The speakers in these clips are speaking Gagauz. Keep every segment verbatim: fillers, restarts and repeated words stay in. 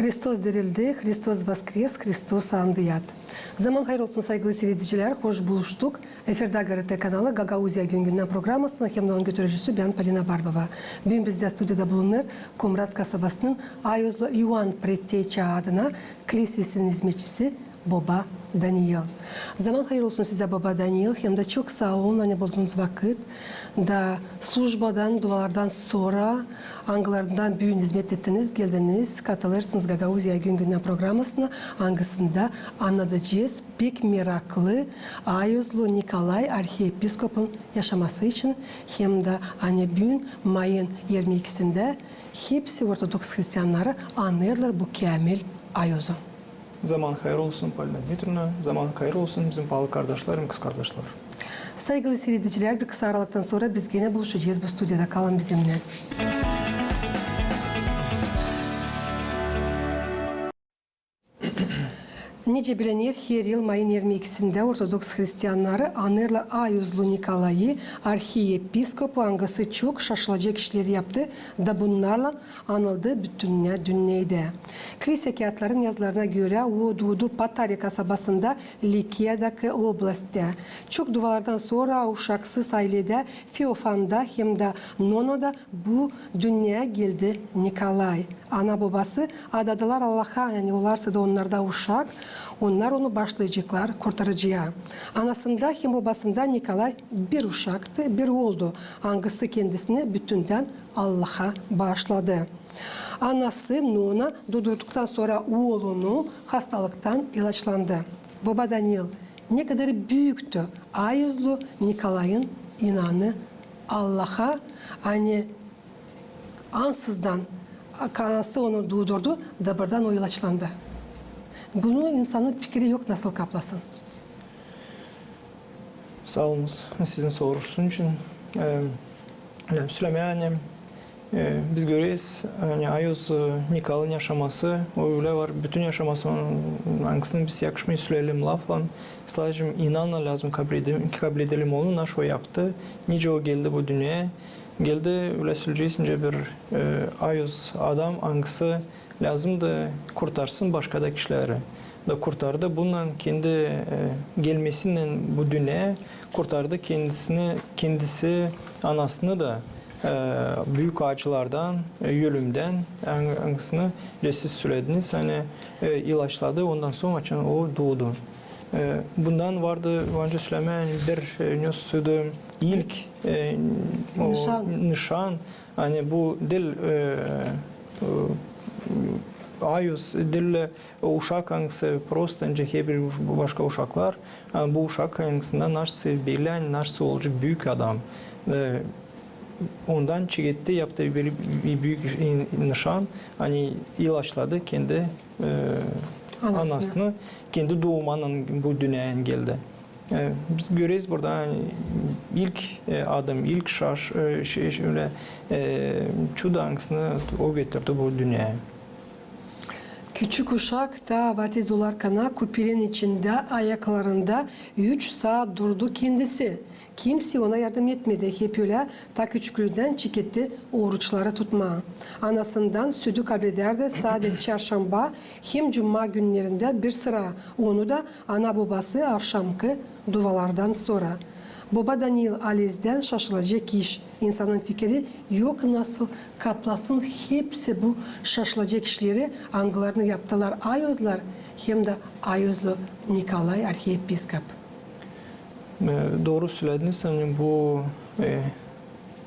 Hristos dirildi, Hristos voskres, Hristos andıyat. Zaman hayır olsun, saygılı siiredicilär, hoş buluştuk. Efirdä GRT kanalı, Gagauziya gün-gündän programasının hem dä onun götürücüsü bän, Polina Barbova. Büün bizdä studiyada bulunêr Komrat kasabasının Ayozlu İoan Pretteçä adına klisesinin izmetçisi Boba Daniil. Zaman hayır olsun sizä, Boba Daniil, hem dä çok saa olun, ani buldunuz vakıt da slujbadan, dualardan sora, angılarından büün izmet ettiniz, geldiniz, katılêrsınız Gagauziya gün-gündän programasına, angısında annadacez pek meraklı Ayozlu Nikolay arhiepiskopun yaşaması için, hem dä ani büün, mayın irmi ikisindä, hepsi ortodoks hristiannarı anêrlar bu käämil ayozu. Zaman hayır olsun, Polina Dmitriyevna, zaman hayır olsun, bizim paalı kardaşlar hem kızkardaşlar. Saygılı siiredicilär, bir kısa aralıktan sora biz genä buluşacez bu studiyada. Kalın bizimnän. Nicä bilinir, her yıl mayın irmi ikisindä ortodoks hristiannarı anêrlar Ayozlu Nikolayı, arhiepiskopu, angısı çok şaşılacek işleri yaptı da bunnarlan anıldı bütün dünnedä. Klise kiyatların yazılarına görä, o duudu Patari kasabasında Likiyadakı oblastta. Çok dualardan sora uşaksız ayledä, Feofanda hem dä Nonada bu dünneyä geldi Nikolay. Ana-bobası adadılar Allaha, ani olarsa da onnarda uşak, onnar onu başlayaceklar kurtarıcıya. Anasında hem bobasında Nikolay bir uşaktı, bir ooldu, angısı kendisinä bütündän Allaha baaşladı. Anası Nona duudurduktan sora oolunu hastalıktan ilaçlandı. Boba Daniil, ne kadar büüktü Ayozlu Nikolayın inanı Allaha, ani ansızdan anası onu duudurdu da bardän o ilaçlandı. Bunu insanın fikiri yok nasıl kaplasın. Saa olunuz sizin soruşunuz için. E, ölä sölemää, ani, e, biz göreriz, ani Ayoz, e, Nikolayın yaşaması, o ölä var, bütün yaşaması, onun, angısını biz yakışmêêr söleyelim laflan, sadecä inannan lääzım kabledelim, kabledelim onu, naşo yaptı, nicä o geldi bu dünneyä. Geldi, ölä söleyecez, nicä bir, e, ayoz adam, angısı lääzımdı kurtarsın başka da kişileri. Da kurtardı. Bunnan kendi, e, gelmesinnän bu dünneyä kurtardı kendisini, kendisi, anasını da, e, büük acılardan, e, ölümdän, ang-, angısını da siz sölediniz, ani, e, ilaçladı, ondan sora açan o duudu. E, bundan vardı, var nicä sölemää, ani bir, e, ne söledim, ilk, e, o nışan. Nışan, ani bu diil, e, e, ayoz, diil, e, uşak, angısı prosta nicä herbir uş-, başka uşaklar, ani bu uşak, angısında naşeysa belli, ani naşeysa olacek büük adam. E, ondan çeketti, yaptı bölä bir büük iş, in-, nışan, ani ilaçladı kendi, e, anasını, kendi duumannan bu dünneyä geldi. E, biz göreriz burada, ani ilk, e, adım, ilk şaş-, e, şey, şey, ölä, e, çudo, angısını o getirdi bu dünneyä. Küçük uşak taa vatiz olarkana kupenin içindä ayaklarında üç saat durdu kendisi. Kimsey ona yardım etmedi. Hep ölä taa küçüklüündän çeketti oruçları tutmaa. Anasından südü kabledärdi sadä çarşamba hem cuma günnerindä bir sıra. Onu da ana-bobası avşamkı dualardan sora. Boba Daniil, halizdän şaşılacek iş. İnsanın fikiri yok nasıl kaplasın hepsi bu şaşılacek işleri, angılarını yaptılar ayozlar hem dä Ayozlu Nikolay arhiepiskop. E, dooru sölediniz, ani bu, e,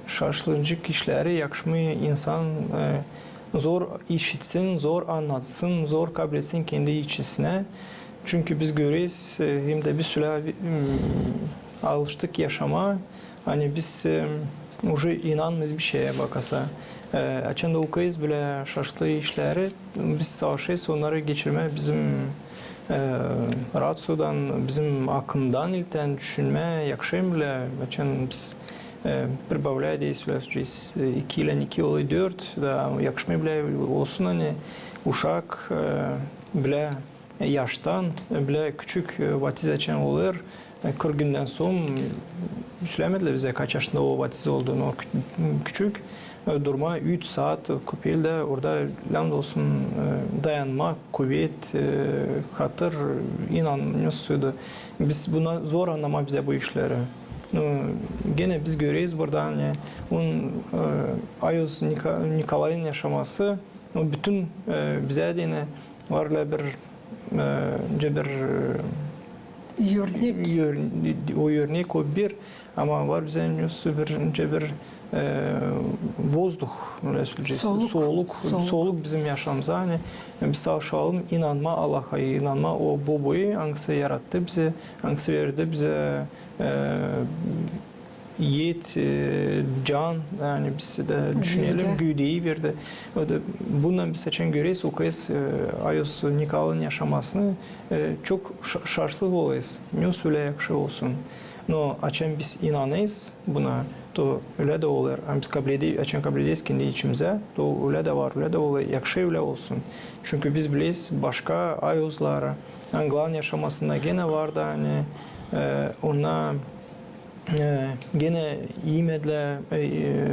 şaşılacek işleri yakışmêêr insan, e, zor işitsin, zor annatsın, zor kabletsin kendi içisinä. Çünkü biz göreriz, e, hem dä biz ölä, m, alıştık yaşamaa, ani biz, e, uje inanmêêrız bir şeyä bakasa. E, açan da okuyêrız bölä şaşlı işleri, biz savaşêrız onnarı geçirmää bizim, e, raţiodan, bizim akıldan ilktän düşünmää, yakışêr mı bölä, açan biz, e, pribavlää deyni söleyecez, e, iki ilän iki olêr dört, da yakışêr mı bölä olsun, ani uşak, e, bölä, e, yaştan, e, bölä küçük, e, vatiz açan olêr, e, kırk gündän sora, m, sölemedilär bizä kaç yaşında o vatiz oldu, o kü-, küçük. e, durmaa üç saat kupeldä, orada, lääzım olsun, e, dayanmak, kuvet, e, hatır, inanmêêrsın. Biz bunu zor annamaa bizä bu işleri. E, genä biz göreriz burada, ani onun, e, Ayoz Nika-, Nikolayın yaşaması, o bütün, e, bizä deyni var ölä bir, e, bir, e, örnek. Ör-, o örnek, o bir, ama var bizä nicä bir, nicä bir, e, vozduh, ölä söleyecez. Soluk. Soluk, soluk bizim yaşamıza, ani biz savaşalım inanmaa Allaha, inanmaa o Bobayı, angısı yarattı bizi, angısı verdi bizä, e, et, e, can, ani biz dä düşünelim, güüdeyi verdi. O da, bundan biz açan göreriz, o kadar, e, Ayoz Nikolayın yaşamasını, e, çok şa-, şaşlık olêrız. Nicä ölä yakşı olsun. No açan biz inanêrız buna, to ölä dä olêr. Ani biz kablede-, açan kablederiz kendi içimizä, to ölä dä var, ölä dä olêr, yakşı ölä olsun. Çünkü biz bileriz başka Ayozları, angıların yaşamasında genä vardı, ani, e, ona e, genä imedilär, e, e,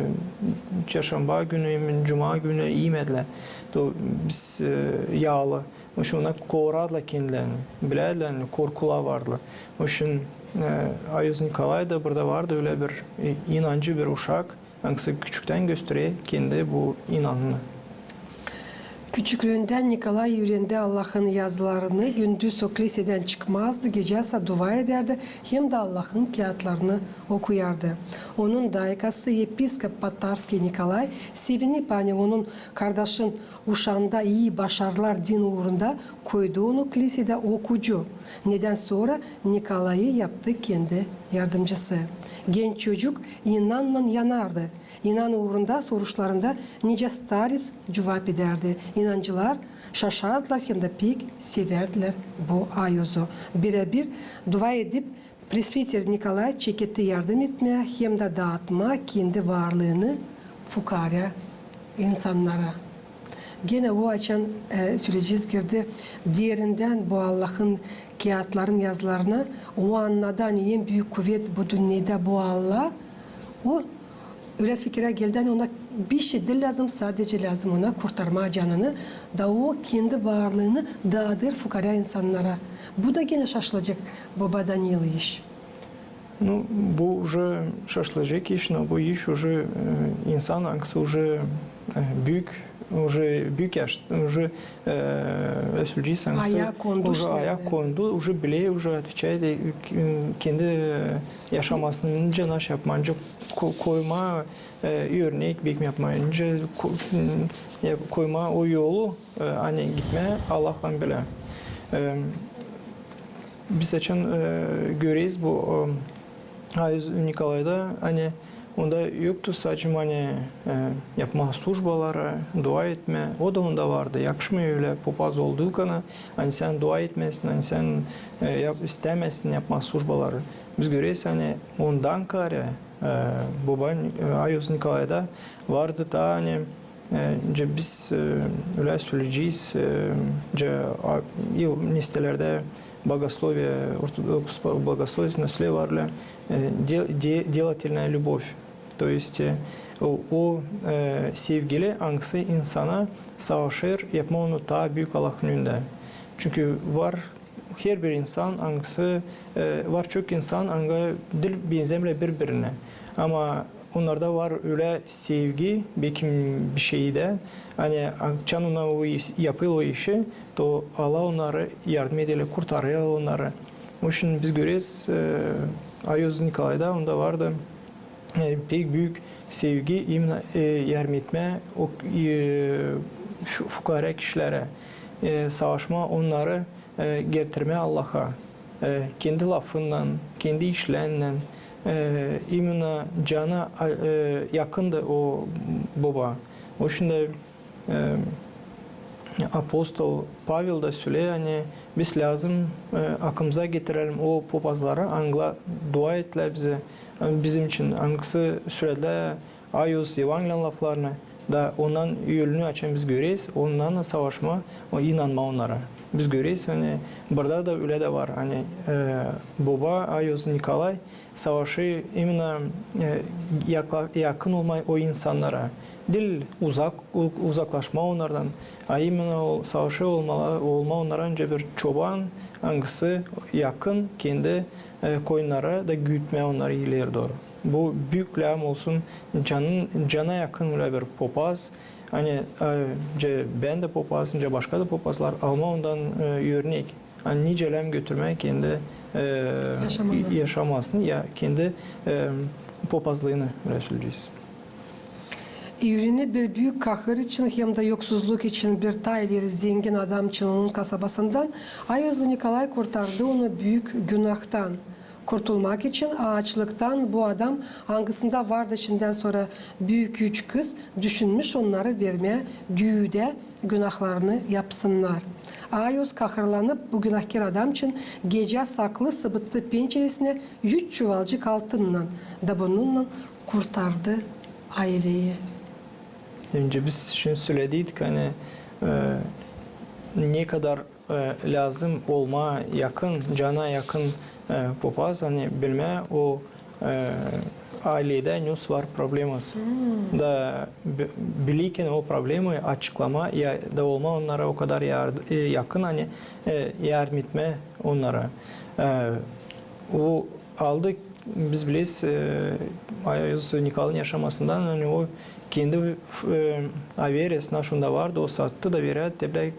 çarşamba günü, cuma günü imedilär. To biz, e, yaalı. Onun için ona koradılar kendilerini. Bilärdilär, ani korkular vardı. Onun için, e, Ayoz Nikolay da burada vardı ölä bir, e, inancı bir uşak. Angısı küçüktän gösterer kendi bu inanını. Küçüklüündän Nikolay üürendi Allahın yazılarını, gündüz o klisedän çıkmazdı, gecä sä dua edärdi, hem dä Allahın kiyatlarını okuyardı. Onun daykası, episkop Potarskiy Nikolay, sevinip, ani onun kardaşın uşaanda ii başarılar din uurunda, koydu onu klisedä okucu. Nedän sora Nikolayı yaptı kendi yardımcısı. Genç çocuk inannan yanardı. İnan uurunda soruşlarında nicä stares cuvap edärdi. İnancılar şaşardılar hem dä pek sevärdilär bu Ayozu. Birebir dua edip, presbiter Nikolay çeketti yardım etmää hem dä daatmaa kendi varlıını fukaarä insannara. Genä o açan, e, söleyecez, girdi derindän bu Allahın kiyatların yazılarına, o annadı, ani en büük kuvet bu dünnedä bu Allah. O ölä fikirä geldi, ani ona bişey diil lääzım, sadecä lääzım ona kurtarmaa canını, da o kendi varlıını daadêr fukaarä insannara. Bu da genä şaşılacek boba Daniyıl iş. Ну, bu уже şaşılacek iş, но bu iş уже, e, insan, angısı уже, e, büük, уже büük yaş, уже, e, ölä söleyecez, angısı уже ayak kondu, уже biler, уже отвечает, e, kendi, e, yaşamasını nicä nasıl yapmaa, nicä ko-, koymaa, e, örnek, bekim yapmaa, nicä ko-, m, e, koymaa o yolu, e, ani gitmää Allahlan bilä. E, biz açan, e, göreriz bu, e, Ayoz Nikolayda, ani onda yoktu sadecä, ani, e, yapmaa slujbaları, dua etmää. O da onda vardı. Yakışmêêr ölä popaz oldukana, ani sän dua etmeesin, ani sän, e, yap-, istämeesin yapmaa slujbaları. Biz göreriz, ani ondan kaarä, e, boba, e, Ayoz Nikolayda vardı taa, ani, e, nicä biz, e, ölä söleyecez, e, nicä, a, nestelerdä bogosloviye, ortodoks bogosloviye nesli var ölä, e, де-, де-, делательная любовь. То есть, e, o, o, e, sevgili, angısı insana savaşêr yapmaa onu taa büük Allahın önündä. Çünkü var herbir insan, angısı, e, var çok insan, angılar diil benzämeer biri-birinä. Ama onnarda var ölä sevgi, bekim bişeydä, ani açan ona o iş, yapêr o işi, to Allah onnarı yardım eder, kurtarêr onnarı. Onun için biz göreriz, e, Ayoz Nikolayda onda vardı, e, pek büük sevgi, именно, e, yardım etmää o, e, fu-, fukaarä kişilerä, e, savaşmaa onnarı, e, getirmää Allaha, e, kendi lafınnan, kendi işlerinnän, e, именно cana, a, e, yakındı o boba. Onun için dä, e, apostol Pavel da söleer, ani biz lääzım, e, aklımıza getirelim o popazları, angılar dua ettilär bizä, e, bizim için, angısı söledilär Ayoz Evangeliyanın laflarını, Da ondan ölünü açan biz göreriz, ondan da savaşma, o inanma onnara. Biz göreriz, ani burada da ölä dä var. Ani, e, boba Ayoz Nikolay savaşêr imenä, e, yakla-, yakın olma o insannara. Diil uzak, u-, uzaklaşma onnardan, a imenä o savaşêr olma, olma onnara nicä bir çoban, angısı yakın kendi, e, koyunnara da güütmää onnarı ileri dooru. Bu büük lääzım olsun, canın, cana yakın ölä bir popaz, ani, e, nicä bän dä popaz, nicä başka da popazlar, alma ondan, e, örnek. Ani nicä lääzım götürmää kendi, e, yaşamasını. Yaşamasını, ya kendi, e, popazlıını, ölä söleyecez. İvrini bir büük kahır için hem dä yoksuzluk için bir taa ileri zengin adam için onun kasabasından Ayoz Nikolay kurtardı onu büük günahtan. Kurtulmak için aaçlıktan bu adam, angısında vardı şindän sora büük üç kız, düşünmüş onnarı vermää güüdä günahlarını yapsınnar. Ayoz kahırlanıp bu günahkär adam için gecä saklı sıbıttı pençeresinä üç çuvalcık altınnan da bununnan kurtardı ayleyi. Öncä biz şindi sölediydik, ani, e, ne kadar, e, lääzım olma yakın, cana yakın, e, popaz, ani bilmää o, e, ayleyä ne var probleması. Da bi-, bilärkän o problemayı açıklama ya da olma onnara o kadar yard-, e, yakın, ani, e, yardım etmää onnara. E, o aldı, biz bileriz, e, Ayoz Nikolayın yaşamasından, ani o kendi, e, averiyasını şunda vardı, o sattı da verärdi te bilä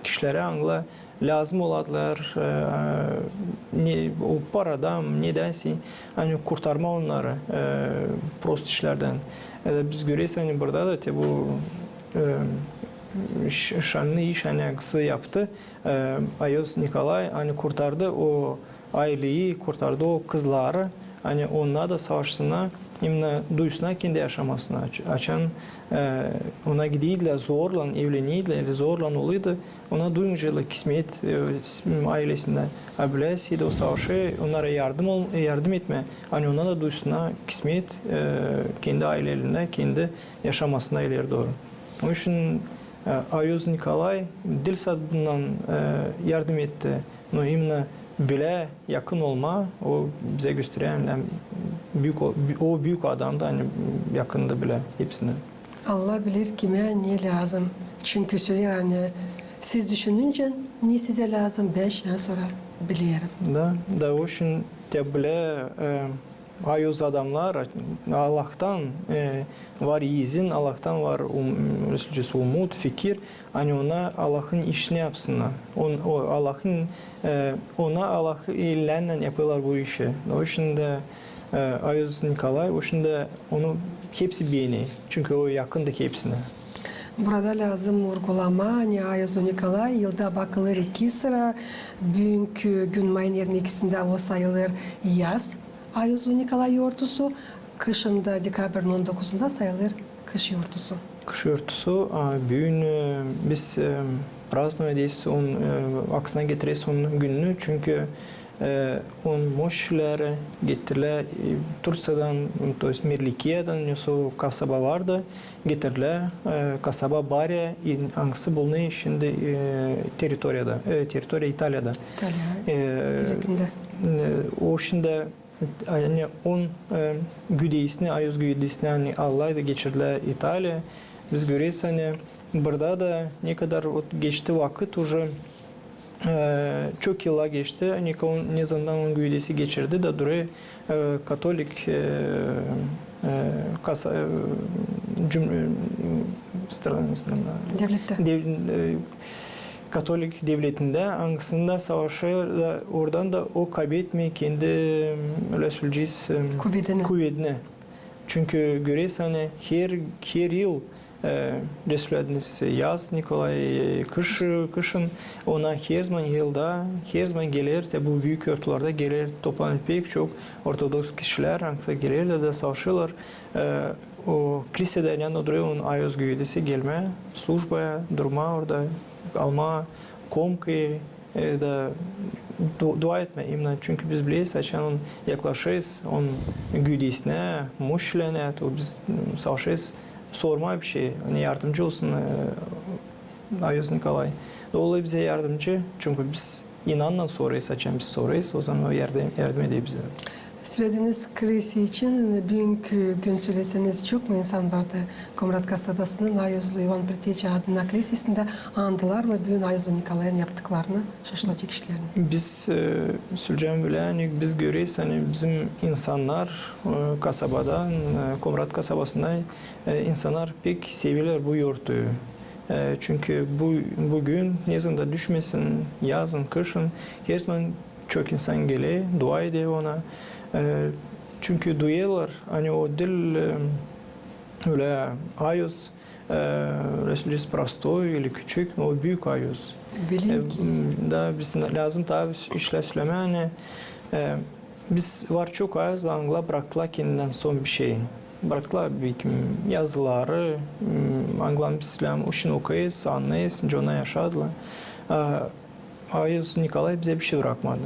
kişilerä, angılar lääzım olardılar, e, ne, o paradan, nedän sä, ani kurtarma onnarı, e, prost işlerdän. E, biz göreriz, ani burada da te bu, e, ş-, şanlı iş, ani angısı yaptı, e, Ayoz Nikolay, ani kurtardı o ayleyi, kurtardı o kızları, ani onnar da savaşsınnar, imenä duysunnar kendi yaşamasını. Aç-, açan, e, ona gideydilär zorlan, evleneydilär, zorlan olaydı, ona duymayaceydı kismet, e, s-, aylesindä. A bilä sä o savaşêr onnara yardım ol-, yardım etmää, ani onnar da duysunnar kismet, e, kendi aylelerindä, kendi yaşamasında ileri dooru. Onun için, e, Ayoz Nikolay diil sade bundan, e, yardım etti, no imenä bilä yakın olma, o bizä gösterä, ani büük o, o büük adamdı, ani yakındı bilä hepsinä. Allah biler kimä ne lääzım. Çünkü söleer, ani siz düşününcä ne sizä lääzım, bän şindän sora bilerim. Da, da o için te bilä, e, Ayoz adamnar, Allahtan, e, var izin, Allahtan var um-, umut, fikir, ani ona Allahın işini yapsınnar. On-, o Allahın, e, ona Allah ellerindän yapêrlar bu işi. O için dä, e, Ayoz Nikolay, o için dä onu hepsi beener. Çünkü o yakındı hepsinä. Burada lääzım vurgulamaa, ani Ayoz Nikolay yılda bakılêr iki sıra. Büünkü gün mayın irmi ikisindä o sayılêr yaz Ayoz Nikolay yortusu, kışın da dekabrinin on dokuzunda sayılêr kış yortusu. Kış yortusu, a, büün, e, biz, e, praznovêrız on, e, aksına getireriz on gününü, çünkü, e, on moşilär getirilä, e, Turţiyadan, to jest Merlikiyeden, nesä kasaba vardı, getirilä, e, kasaba Barya, i, angısı bulunêr şindi, e, teritoriyada, e, teritoriya İtaliyada. İtaliya, e, devletindä. E, o şindi, ani on, e, güdesini, Ayoz güdesini, ani allaydı geçirilä İtaliya. Biz göreriz, ani burada da ne kadar ot geçti vakıt, uje, e, çok yıllar geçti, ani on, ne zamandan on güdesi geçirdi da durêr, e, katolik, e, e, kasa-, e, cüm-, e, stran-, strana. Devlettä. Dev-, e, katolik devletindä, angısında savaşêr da, oradan da o kaybetmeer kendi, ölä söleyecez, e, kuvedini. Kuvedini. Çünkü göreriz, ani her, her yıl, e, desülä yaz Nikolay, e, kış, kışın, ona her zaman yılda, her zaman geler, te bu büük yortularda geler, toplanêr pek çok ortodoks kişilär, angısı gelerlär da savaşêrlar. E, o klisedä yanında durêr on Ayoz güdesi, gelmää slujbaya, durmaa orada, almaa komkayı, e, da du-, dua etmää imenä, çünkü biz bileriz, açan on yaklaşêrız on güdesinä, moşilerä, to biz, m, savaşêrız sormaa bir şey, ani yardımcı olsun e, Ayoz Nikolay. Da o olêr bizä yardımcı, çünkü biz inannan sorêrız, açan biz sorêrız, ozaman o yardım, yardım eder bizä. Sölediniz, klise için büünkü gün söleseniz, çok mu insan vardı Komrat kasabasının Ayozlu İvan Pröfitçi adına klise içindä, andılar mı büün Ayozlu Nikolayın yaptıklarını, şaşılacek işlerini? Biz e, söleyecäm bölä, ani biz göreriz, ani bizim insannar e, kasabadan, e, Komrat kasabasında e, insannar pek severlär bu yortuyu. E, çünkü bu, büün, ne zaman da düşmesin, yazın, kışın, herzaman çok insan geler, dua eder ona. E, çünkü duyêrlar, ani o diil e, ölä Ayoz, e, ölä söleyecez, prostoy ili küçük, o büük Ayoz. Великий. E, m, da biz lääzım taa bir işlär sölemää, ani e, biz var çok Ayozlu, angılar braktılar kendindän son bir şey. Braktılar bir kim yazıları, m, angılarını biz lääzım için okuyêrız, annêêrız, nicä onnar yaşadılar. E, Ayoz Nikolay bizä bir şey brakmadı.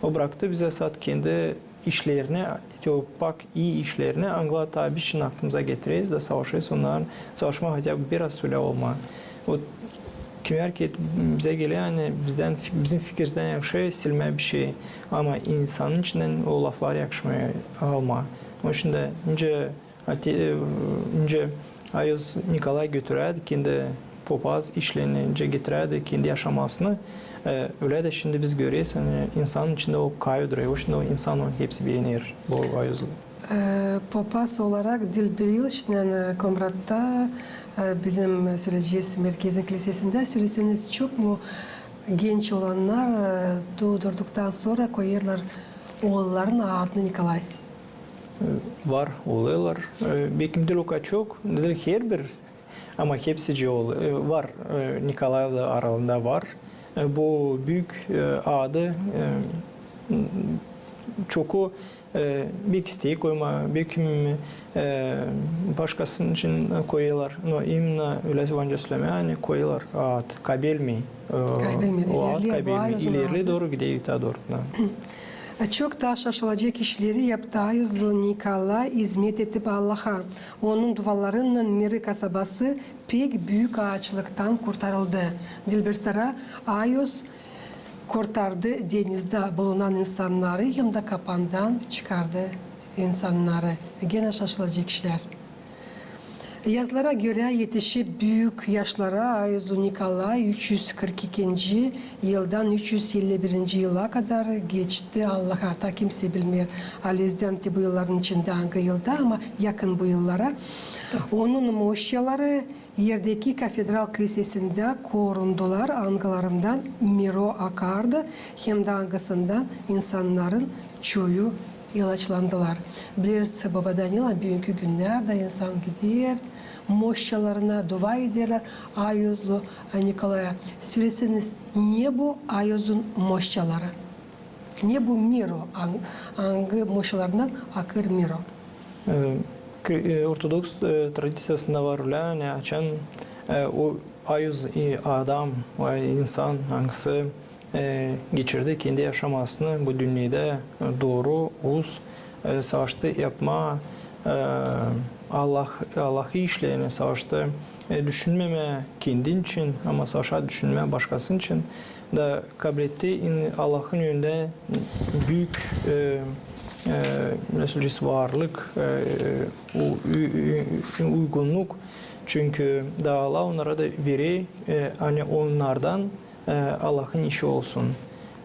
O braktı bizä sade kendi işlerini, te o pak ii işlerini, angıları taa biz şindi aklımıza getireriz da savaşêrız onnarın, savaşmaa, хотя бы biraz ölä olmaa. O kimär ki bizä geler, ani bizdän, bizim fikirizdän yakışêr silmää bir şey, ama insanın içindän o lafları yakışmêêr almaa. Onun için dä nicä Ate, e, nicä Ayoz Nikolay götürärdi kendi popaz işlerini, nicä getirärdi kendi yaşamasını, e, ölä dä şindi biz göreriz, ani insanın içindä o kayı durêr, o şindi o insan, onu hepsi beener, bu Ayozlu. E, popaz olarak diil bir yıl şindän, e, Komratta, e, bizim söleyecez merkezin klisesindä, söleseniz, çok mu genç olannar, e, duudurduktan sora koyêrlar oollarının adını Nikolay? E, var, olêrlar. E, bekim diil o kadar çok, diil herbir, ama hepsicii ol-, e, var, e, Nikolaylı aralında var. E, bu büük, e, adı, e, m, çoku, e, beki isteer koymaa, bekim, e, başkasının için koyêrlar. No, именно ölä var nicä sölemää, ani koyêrlar ad, kaybelmeer. E, kaybelmeer, o ad ilerleer, kaybelmeer, ilerleer, dooru gider taa dooru. Da. E, çok taa şaşılacek işleri yaptı Ayozlu Nikolay, izmet edip Allaha. Onun dualarınnan Miri kasabası pek büük aaçlıktan kurtarıldı. Dilbersara Ayoz kurtardı denizdä bulunan insannarı hem dä kapandan çıkardı insannarı. Genä şaşılacek işlär. Yazılara görä, etişip büük yaşlara Ayozlu Nikolay üç üz kırk ikinci yıldan üç üz elli birinci yıla kadar geçti. Allaha, taa kimsey bilmeer, halizdän te bu yılların içindä angı yılda, ama yakın bu yıllara. Onun moşçaları erdeki kafedral klisesindä korundular, angılarından Miro akardı, hem dä angısından insannarın çoyu ilaçlandılar. Bileriz, Baba Danila, büünkü günnerdä insan gider moşçalarına, dua ederlär Ayozlu Nikolaya. Söleseniz, ne bu Ayozun moşçaları? Ne bu Miro, ang-, angı moşçalarından akêr Miro? E, kri-, e, ortodoks, e, tradiţiyasında var ölä, ani açan, e, o Ayoz, e, adam, o insan, angısı e, geçirdi kendi yaşamasını bu dünnedä, e, dooru, uz, e, savaştı yapmaa, e, Allah, Allahı işlerini savaştı, e, düşünmemää kendin için, ama savaşa düşünmää başkasının için. Da kabletti in-, Allahın önündä büük, e, e, nasıl deyecez, varlık, e, u-, u-, u-, uygunnuk. Çünkü da Allah onnara da verer, e, ani onnardan e, Allahın işi olsun.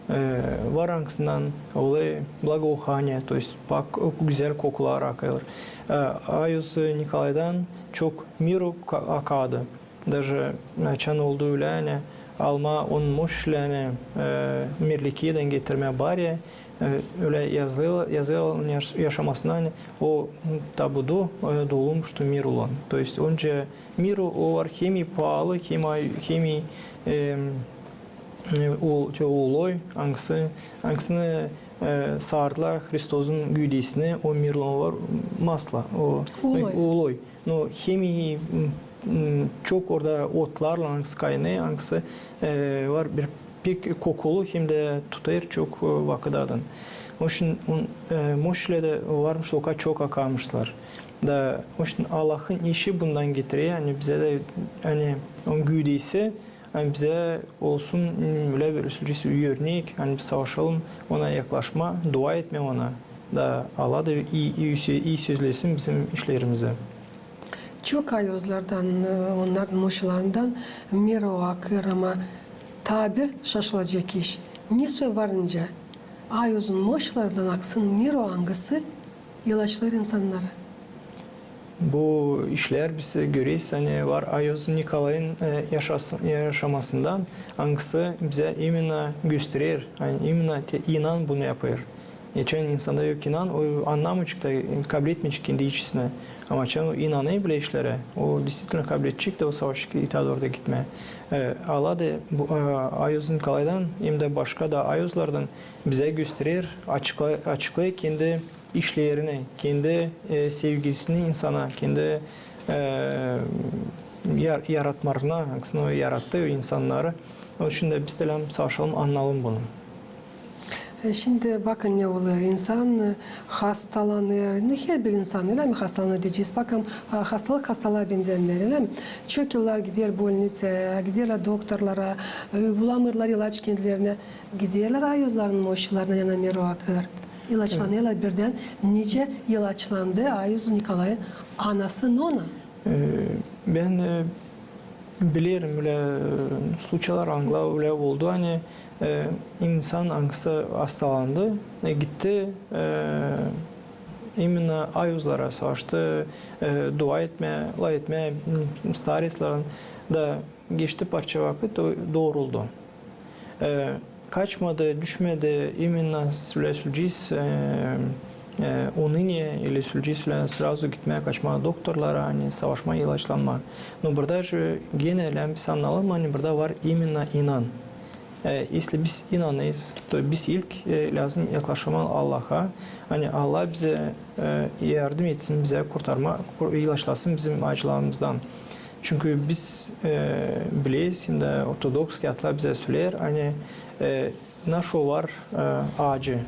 E, var angısından olêr благоухание, то есть pak, gözäl kokular akêr. E, Ayoz Nikolaydan çok Miro ka-, akardı. Даже, e, açan oldu ölä, ani almaa onun moşçalarını, e, Mirlikedän getirmää Bariya, e, ölä yazı-, yazı yaş-, yaşamasına, ani o tabudu, e, dolumuştu Mirolan. То есть öncä Miro, o var hem paalı, hem, hem, e, e, u-, te uloy, angısı, angısını, e, saardılar Hristozun güüdesinä, o Mirolan var masla, o uloy. Uloy. No, hem, m, m, çok orada otlarlan angısı kaynêêr, angısı, e, var bir pek kokulu, hem dä tutêr çok, e, vakıt adın. Onun için, e, moşçaları da varmış, o kadar çok akarmışlar. Da o için Allahın işi bundan getirer, ani bizä dä, ani onun güüdesi, ani bizä olsun, m, ölä bir, söleyecez, örnek, ani biz savaşalım ona yaklaşmaa, dua etmää ona. Da Allah da ii, ii, ii sözlesin bizim işlerimizi. Çok ayozlardan, e, onnarın moşalarından mero akêr, ama taa bir şaşılacek iş. Ne soy var nicä ayozun moşalarından aksın mero, angısı ilaçlêêr insannarı. Bu işlär biz göreriz, ani var ayozun Nikolayın, e, yaşas-, yaşamasından, angısı bizä imenna gösterer, ani imenna te inan bunu yapêr. Geçän insanda yok inan, o annamayacek da, kabletmeyecek kendi içisinä. Ama açan o inanêr bölä işlerä, o действительно kabledecek da o savaşacek te dooru da gitmää. E, Allah da bu, e, ayozun Nikolaydan hem dä başka da ayozlardan bizä gösterer, açıkla-, açıklêêr kendi işlerini, kendi, e, sevgisini insana, kendi, e, yar-, yaratmarına, angısını o yarattı o insannarı. Onun için dä biz dä lääzım savaşalım, annayalım bunu. E, şindi bakın ne olêr. İnsan, e, hastalanêr. Ne, herbir insan, ölä mi, hastalanêr deyecez. Bakın, ha, hastalık hastalaa benzämeer, ölä mi? Çok yıllar gider bolniţaya, giderlär doktorlara, e, bulamêêrlar ilaç kendilerinä. Giderlär ayozların moşalarına, yanarlar, mero akêr. İlaçlanêrlar birdän, nicä ilaçlandı ayozun Nikolayın anası Nona. E, bän, e, bilerim ölä, e, случайlar, angıları ölä oldu, ani, e, insan angısı hastalandı, e, gitti, e, imenna ayozlara savaştı, e, dua etmää, laf etmää, m, старецларlan da geçti parça vakıt, o dooruldu. E, kaçmadı, düşmedi, imenna, sölä, söleyecez, e, e, уныние, ili, söleyecez, sölä, сразу gitmää, kaçmaa doktorlara, ani savaşmaa, ilaçlanmaa. Но burada же genä lääzım biz annayalım, ani burada var imenna inan. E, если biz inanêrız, то biz ilk, e, lääzım yaklaşalım Allaha, ani Allah bizä, e, yardım etsin, bizä kurtarmaa, kur-, ilaçlasın bizim acılarımızdan. Çünkü biz, e, bileriz, şindi ortodoks kiyatlar bizä söleer, ani, e, naşo var, e, acı,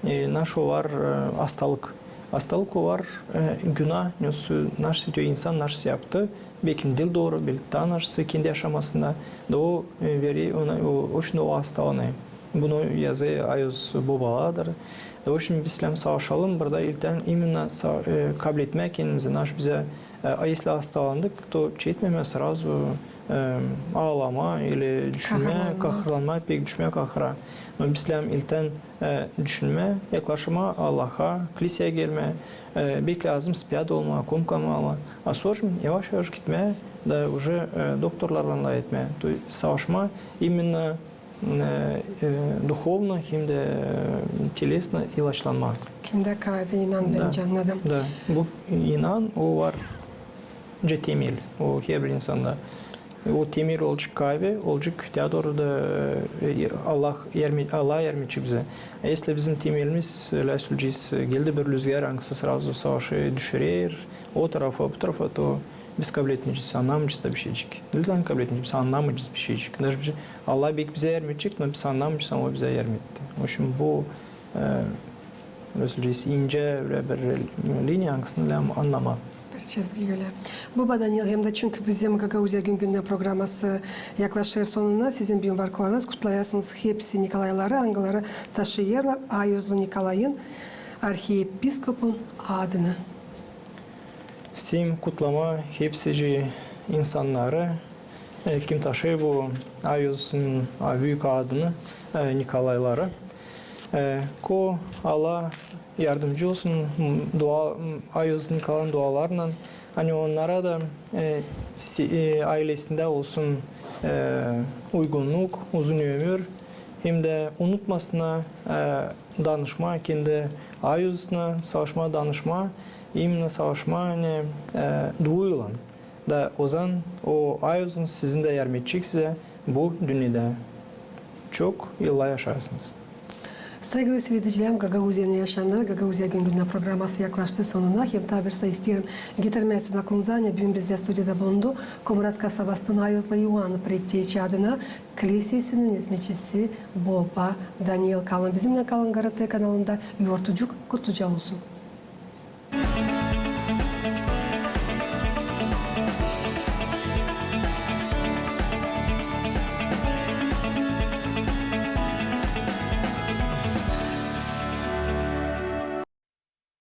e, naşo var, e, hastalık. Hastalık o var, e, günah, ne naşo insan naşo yaptı, bekim diil dooru, bekim taa naşo kendi yaşamasında, da o, e, verer ona, o, o şindi o hastalanêr. Bunu yazêr ayoz bobalardır. Da o şindi biz lääzım savaşalım burada ilktän imenna sa-, e, kabletmää kendimizi, naşo bizä E, если hastalandık, то çekmemää сразу, e, aalamaa ili düşünmää, kahırlanmaa, pek düşmää kahıra. Но biz lääzım ilktän, e, düşünmää, yaklaşmaa Allaha, kliseya gelmää, e, bekim lääzım spyad olmaa, komkamaa. A sora yavaş-yavaş gitmää da уже, e, doktorlarlan laf etmää. То есть savaşmaa imenna e, e, duhovno hem dä, e, telesno ilaçlanmaa. Hem dä kaavi inan, da, bencä annadım. Da, bu inan, o var, te temel, o herbir insanda. O temel olacek kaavi, olacek te dooru da, e, Allah yardım, Allah yardım edecek bizä. A если bizim temelimiz, lääzım söleyecez, geldi bir lüzgär, angısı сразу savaşı düşürer, o tarafa, bu tarafa, то biz kabletmeyecez, annamayacez da bişeycik. Diil sade kabletmeyecez, biz annamayacez bişeycik. Даже biz, Allah bekim bizä yardım edecek, но biz annamayacez, ama o bizä yardım etti. В общем, bu, e, ölä söleyecez, incä ölä bir liniya, angısını lääzım annamaa. Bir çizgi ölä. Boba Daniil, hem dä çünkü bizim Gagauziya gün-gündän programası yaklaşêr sonuna, sizin büün var kolayınız kutlayasınız hepsi Nikolayları, angıları taşıyêrlar ayozlu Nikolayın arhiyepiskopun adını. İsteerim kutlamaa hepsicii insannarı, e, kim taşıyêr bu ayozun, a, büük adını, e, Nikolayları. E, ko Allah yardımcı olsun, m, dua, m, ayozun Nikolayın dualarınnan, ani onnara da, e, si-, e, aylesindä olsun, e, uygunnuk, uzun ömür, hem dä unutmasınnar, e, danışmaa kendi ayozuna, savaşmaa danışmaa, imenna savaşmaa, ani, e, duuylan. Da ozaman o ayozun sizin dä yardım edecek sizä bu dünnedä. Çok yıllar yaşayasınız. Saygılı siiredicilär, Gagauziyanın yaşayanları, Gagauziya gün-gündän programası yaklaştı sonuna. Hem taa bir şey isteerim getirmää sizin aklınıza, ani büün bizdä studiyada bulundu Komrat kasabasının ayozlu İoann Predteyçi adına klisesinin izmetçisi Boba Daniil. Kalın bizimnän, kalın GRT kanalında. Yortucuk kurtluca olsun.